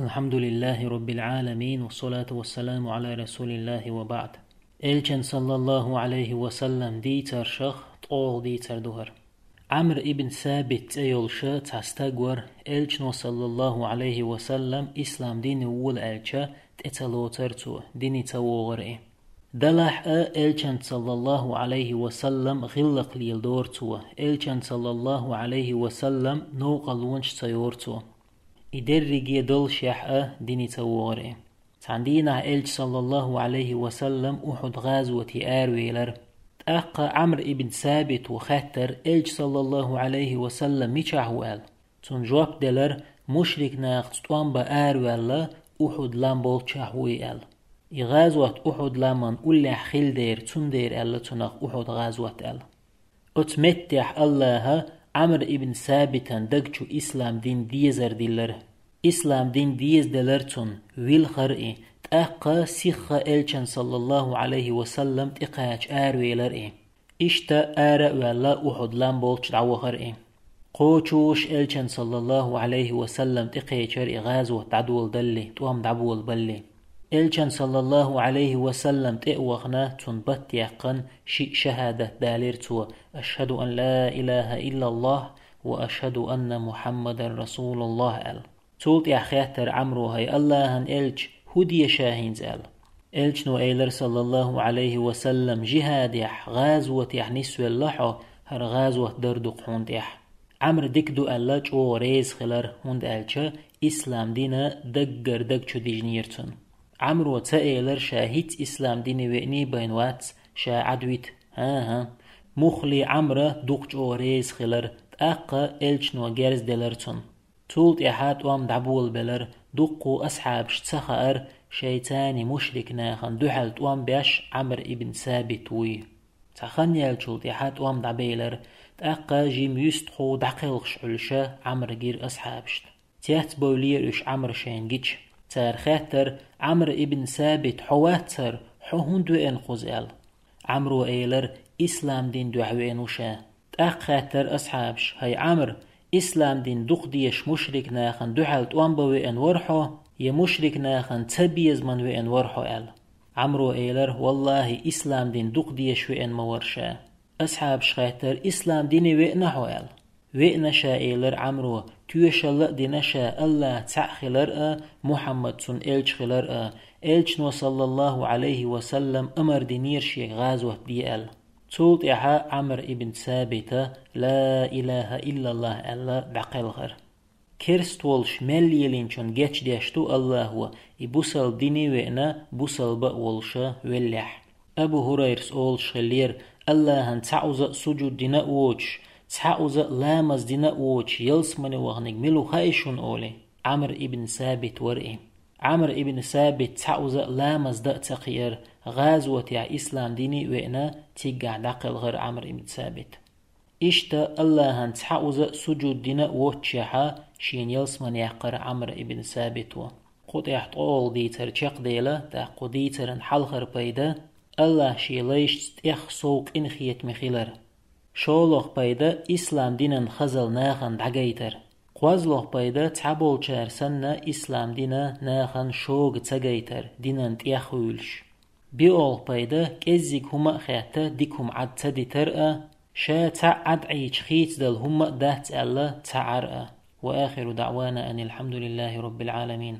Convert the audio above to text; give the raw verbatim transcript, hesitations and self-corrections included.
الحمد لله رب العالمين، والصلاة والسلام على رسول الله وبعد. Элчан, саллаллаху алейхи ва саллам, дийцаршах тӀогӀа дийцар ду хӀара. Ӏамр ибн Сабит цӀе йолуша цхьа стаг вара, Элчано, саллаллаху алейхи ва саллам, ислам дине вола аьлча, тӀе ца лоцура цо, дине ца вогӀура и. Делахь а Элчанца, саллаллаху алейхи ва саллам, гӀиллакх леладора цо, Элчанца, саллаллаху алейхи ва саллам, новкъарлонаш ца йора цо. И дерриге доллушехь а дине ца вогӀура и. Цхьана дийнахь Элча, саллаллаху алейхи ва саллам, Ухьуд гӀазоте аравелира. ТӀаккха Ӏамр ибн Сабита хаьттира, Элча, саллаллаху алейхи ва саллам, мичахь ву аьлла. Цунна жоп делира, мушрик нахаца тӀом бан араваьлла, Ухьуд лам болчохь вуй аьлла. И гӀазот Ухьуд ламан уллехь хилла дера, цундела аьлла цунах Ухьуд гӀазот аьлла. Оцу меттехь Аллаха Ӏамр ибн Сабитан даг чу ислам дин дезар диллира. Ислам дин дезаделира цунна, вилхира и, тӀаккха сихха Элчан, саллаллаху алейхи ва саллам, тӀекхача аравелира и. Иштта ара а ваьлла, Ухьуд лам болчу дӀавахара и. Кхочуш Элчан, саллаллаху алейхи ва саллам, тӀекхечира и гӀазот дӀадоладалли, тӀом дӀаболабалли. Элчан, саллаллаху алейхи ва саллам, тӀе а вахана, цунна бат яьккхина, шиъ шахӀадат далийра цо: «Ашхаду ан ла илаха иллаллах ва ашхаду анна Мухьаммадан расулуллах», – аьлла. Цул тӀаьхьа хаьттира Ӏамро: «ХӀай Аллахьан Элча, хӀун де ша хӀинца?» – аьлла. Элчано элира, саллаллаху алейхи ва саллам: «Жихадехь, гӀазотехь нисвелла хьо, хӀара гӀазот дар ду-кх хьуна тӀехь». Ӏамр дика ду аьлла, чӀогӀа реза хилира, хӀунда аьлча ислам дин даггара даг чу дижинера цунна. Ӏамро ца элира, ша хӀинца ислам дине веъний байна вац, ша Ӏад вита. ХӀан-хӀа. Муххале Ӏамр дукха чӀогӀа реза хилира, тӀаккха Элчано герз делира цунна. Цул тӀаьхьа тӀом дӀаболабелира, дуккха асхьабашна ца хаьара, шайца мушрик нахана дуьхьал тӀом беш Ӏамр ибн Сабит вуй. Цхьа хан яьллачул тӀаьхьа тӀом дӀабелира, тӀаккха жимма юьстахо дӀакхелхаш Ӏуьллуш Ӏамр гира асхьабашна. Цецбевллера уьш Ӏамр шайна гича. Цара хаьттира: «Ӏамр ибн Сабит, хьо вац хӀара, хьо хӀунда веана кхуза?» – аьлла. Ӏамро элира: «Ислам дин дуьхьа веана ву ша». ТӀаккха хаьттира асхьабаша: «ХӀай Ӏамр, ислам дин дукха дезаш мушрик нахана дуьхьал тӀом бан веана вара хьо, я мушрик нахана цабезаман веана вара хьо?» – аьлла. Ӏамро элира: «Валлахьи, ислам дин дукха дезаш веана ма вара ша». Асхьабаша хаьттира: «Ислам дине веана хьо?» – аьлла. «Веана ша», – элира Ӏамро, «тоьшалла а дина ша Аллахь цхьаъ хилар а, Мухьаммад цунна элча хилар а, Элчано, саллаллаху алейхи ва саллам, амар динера шега гӀазот де аьлла». Цул тӀаьхьа Ӏамр ибн Сабита «Ла илаха иллаллах» аьлла дӀакхелхира. Керст волуш мел лелийначунна гечдеш ду Аллахо, и бусалба дине а веана, бусалба а волуша веллехь. Абу ХӀурайрас олуш хиллера: «Аллахьан цхьаъуза а сужуд дина а воцуш, цхьаъуза а ламаз дина а воцуш, ялсамане ваханиг мила ву хаьий шуна?» – олий. Ӏамр ибн Сабит вара и. Ӏамр ибн Сабит цхьаъуза а ламаз дан а ца кхиара, гӀазотехь ислам дине а веана, циггахь дӀакхелхира Ӏамр ибн Сабит. Иштта Аллахьан цхьаъуза а сужуд дина а воццушехьа, шена ялсамане яьккхира Ӏамр ибн Сабито. Кху тӀехь ткъолгӀа дийцар чекхдела, тӀаккха кху дийцаран хьалхара пайда: Аллахь шен лайшца тӀех сов къинхетаме хилар. ШолгӀа пайда: ислам динан хазал нахана дӀагайтар. КхозлагӀа пайда: цхьаболчара санна ислам дин нахана шога ца гайтар, динан тӀех а вуьйлуш. БоьалгӀа пайда: кӀеззиг хӀума а хетта, дика хӀума Ӏад ца дитар а, ша цхьаъ Ӏад Ӏийча хийцадала хӀума а дац аьлла ца Ӏар а. Ва ахиру даъвана анил хьамдулиллахи раббил Ӏаламин.